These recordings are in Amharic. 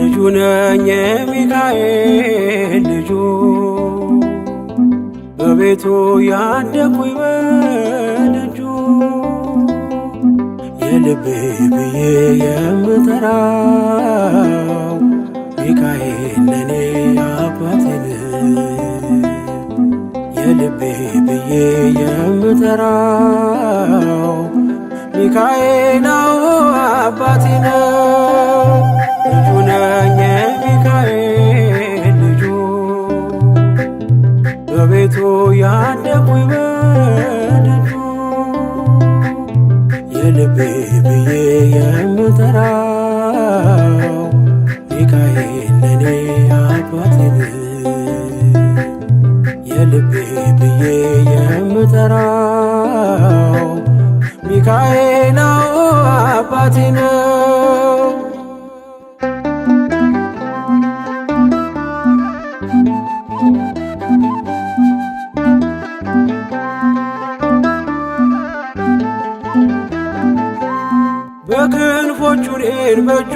ልጁ ነኝ የሚካኤል ልጁ በቤቱ ያደኩኝ በደጁ የልቤ ብዬ የምጠራው ሚካኤል ለኔ አባቴ ነው። የልቤ ብዬ የምጠራው ሚካኤል ነው አባቴ ነው። ልጁ ነኝ የሚካኤል ልጁ በቤቱ ያደኩኝ በደጁ የልቤ ብዬ የምጠራው ሚካኤል ለኔ አባቴ ነው። የልቤ ብዬ የምጠራው ሚካኤል ነው አባቴ ነው። በክንፎቹ እኔን በእጁ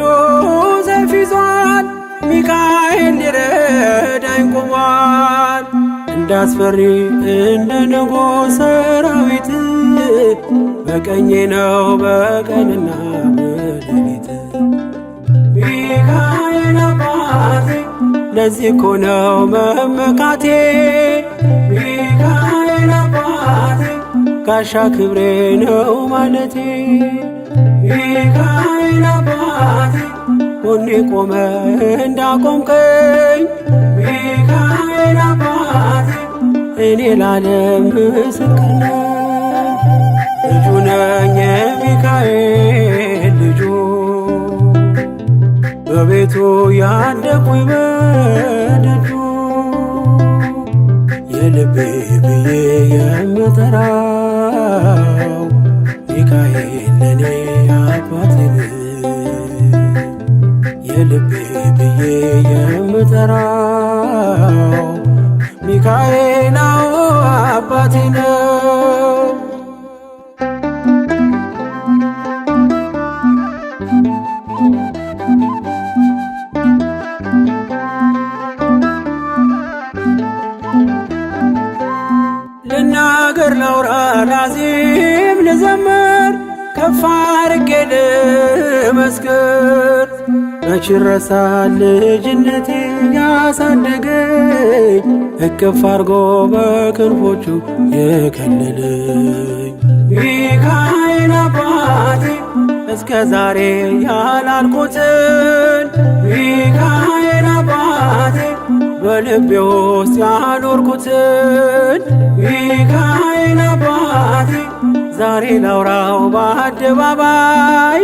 ሰይፍ ይዟል፣ ሚካኤል ሊረዳኝ ቆሟል። እንዳስፈሪ እንደ ንጉሥ ሰራዊት በቀኜ ነው በቀንና በሌሊት። ሚካኤል አባቴ ለዚህ እኮ ነው መመካቴ። ሚካኤል አባቴ ጋሻ ክብሬ ነው ማለቴ። ሚካኤል አባቴ ጎኔ ቆመ እንዳቆምከኝ ሚካኤል አባቴ እኔ ላለም ምስክር ነኝ። ልጁ ነኝ የሚካኤል ልጁ በቤቱ ያደኩኝ በደጁ የልቤ ብዬ የምጠራው ሚካኤል ለኔ አባቴ ነው። የልቤ ብዬ የምጠራው ሚካኤል ነው አባቴ ነው። ልናገር ላውራ ላዚም ልዘምር ከፍ አድርጌ ልመስክር መች ይረሳል ልጅነቴ ያሳደገኝ እቅፍ አድርጎ በክንፎቹ የከለለኝ ሚካኤል አባቴ እስከ ዛሬ ያላልኩትን ሚካኤል አባቴ በልቤ ውስጥ ያኖርኩትን ሚካኤል አባቴ ዛሬ ላውራው በአደባባይ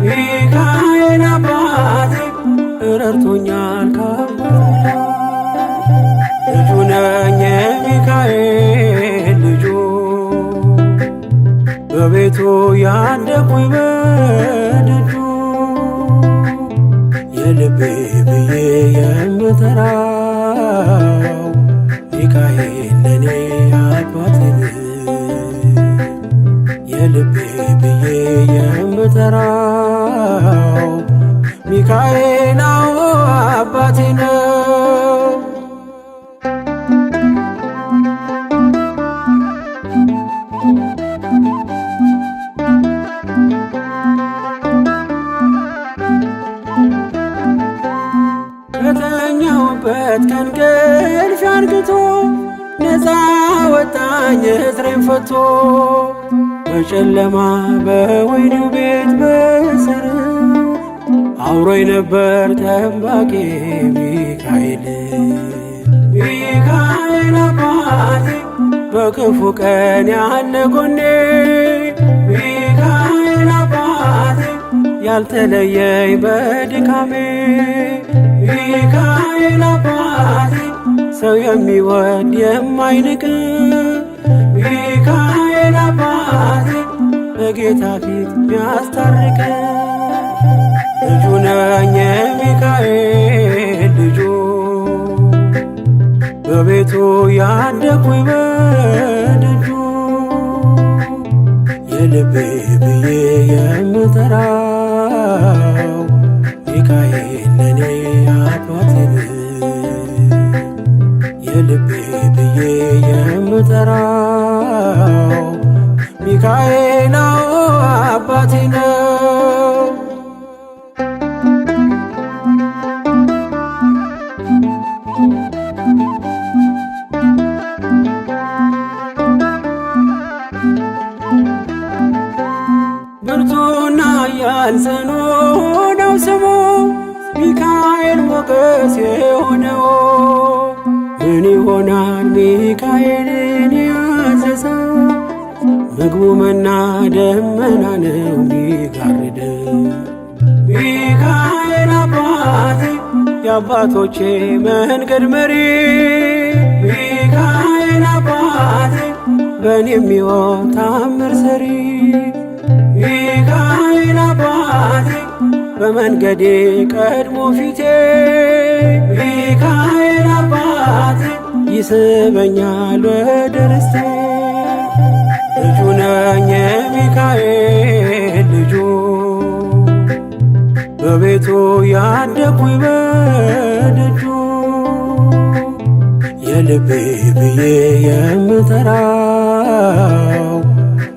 ሚካኤል አባቴ ረድቶኛል ከአባቴ። ልጁ ነኝ የሚካኤል ልጁ በቤቱ ያደኩኝ በደጁ የልቤ ብዬ የምጠራው ሚካኤል ለኔ አባቴ ነው። የልቤ ብዬ የምጠራው ሚካኤል ነው አባቴ ነው። ከተኛሁበት ከእንቅልፌ አንቅቶ ነፃ ወጣኝ እስሬን ፈቶ በጨለማ በወህኒው ቤት በስር አብሮኝ ነበር ጠባቂ ሚካኤል። ሚካኤል አባቴ በክፉ ቀን ያለ ጎኔ ሚካኤል አባቴ ያልተለየኝ በድካሜ ሚካኤል አባቴ ሰው የሚወድ የማይንቅ ሚካኤል አባቴ በጌታ ፊት ሚያስታርቅ ልጁ ነኝ የሚካኤል ልጁ በቤቱ ያደኩኝ በደጁ የልቤ ብዬ የምጠራው ሚካኤል ለኔ ሚካኤል አዎ አባቴ ነው። ብርቱና ኃያል ጽኑ ነው ስሙ ሚካኤል ሞገስ የሆነው ምን ይሆናል ሚካኤልን ያዘዘ ምግቡ መና ደመና ነው ሚጋርድ ሚካኤል አባቴ የአባቶቼ መንገድ መሪ ሚካኤል አባቴ በእኔ የሚሆን ታምር ሰሪ ሚካኤል አባቴ በመንገዴ ቀድሞ ፊቴ ሚካኤል አባቴ ይስበኛል ወደ ርስቴ ልጁ ነኝ የሚካኤል ልጁ በቤቱ ያደኩኝ በደጁ የልቤ ብዬ የምጠራው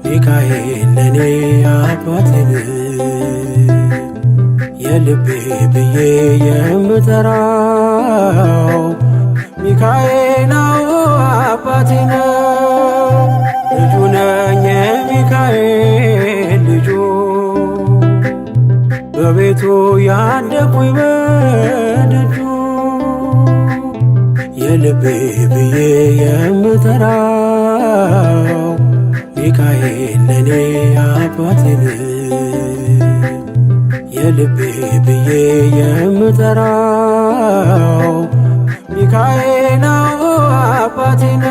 ሚካኤል ለኔ አባቴን የልቤ ብዬ የምጠራው ሚካኤል አባቴ ነው። ልጁ ነኝ የሚካኤል ልጁ በቤቱ ያደኩኝ በደጁ የልቤ ብዬ የምጠራው ሚካኤል ለኔ አባቴን የልቤ ብዬ የምጠራው ሚካኤል አባቴ ነው።